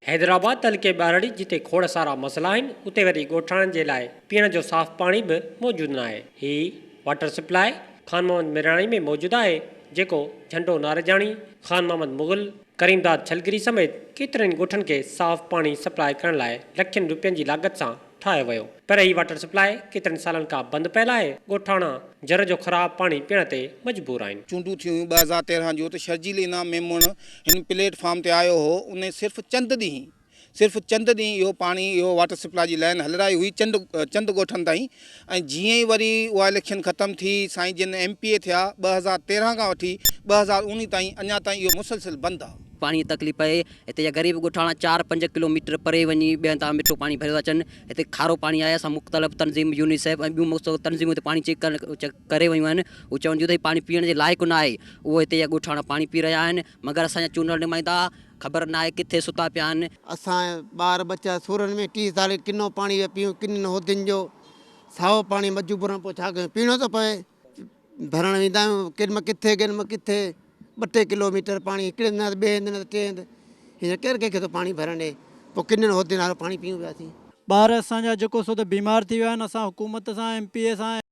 حيدرآباد تعلقي ٻهراڙي جتي کوڙ سارا مسئلا آهن اتي وري ڳوٺاڻن جي لاء پيئڻ جو صاف پاڻي به موجود ناهي. هي واٽر سپلاء خان محمد ميراڻي ۾ موجود آهي جيڪو جهنڊو ناريجاڻي، خان محمد مغل، ڪريم داد ڇلگري سميت ڪيترن ئي ڳوٺن کي صاف پاڻي سپلاء ڪرڻ لاء لکين روپين جي لاڳت سان ٺاهيو ويو پر هي واٽر سپلاء ڪيترن سالن کان بند پيل آهي ڳوٺاڻا جر جو خراب پاڻي پيئڻ تي مجبور آهن. چونڊون ٿيون هيون 2013 جون ته شرجيل انعام ميمڻ هن پليٽ فارم تي آيو هو ان صرف چند ڏينهن صرف چند ڏينهن اهو پاڻي اهو واٽر سپلاء جي لائين هلرائي هئي چند چند ڳوٺن تائين ۽ جيئن ئي وري اها اليڪشن ختم ٿي سائين جن ايم پي اي ٿيا 2013 کان وٺي 2019 تائين اڃا تائين اهو مسلسل بند آ. پاڻي جي تڪليف آهي هتي جا غريب ڳوٺاڻا چار پنج ڪلو ميٽر پري وڃي ٻين تان مٺو پاڻي ڀري ٿا اچن هتي کارو پاڻي آهي اسان مختلف تنظيم يونيسيف ۽ ٻيون مختلف تنظيمون هتي پاڻي چيڪ ڪرڻ ڪري ويون آهن هو چون ٿيون ته هي پاڻي پيئڻ جي لائق نه آهي اهو هتي جا ڳوٺاڻا پاڻي پي رهيا آهن مگر اسان جا چونڊيل نمائندا خبر نه آهي ڪٿي ستا پيا آهن. اسان ٻار ٻچا سورن ۾ 30 سال ڪنو پاڻي پيا پيئون ڪنن هودين جو سائو پاڻي مجبورن پوء ڇا ڪيون پيئڻو ٿو پوي. ڀرڻ ويندا آهيون ڪيڏي مهل ڪٿي ڪيڏي مهل ڪٿي ٻه ٽي ڪلو ميٽر پاڻي هڪڙي هنڌ نه ته ٻئي هنڌ نه ته ٽئين هنڌ هينئر ڪير ڪنهن کي ٿو پاڻي ڀرڻ ڏي پوء ڪنن هودين وارو پاڻي پيئون پيا اسين. ٻار اسان جا جيڪو سو ته بيمار ٿي ويا آهن اسان حڪومت سان ايم پي اي سان.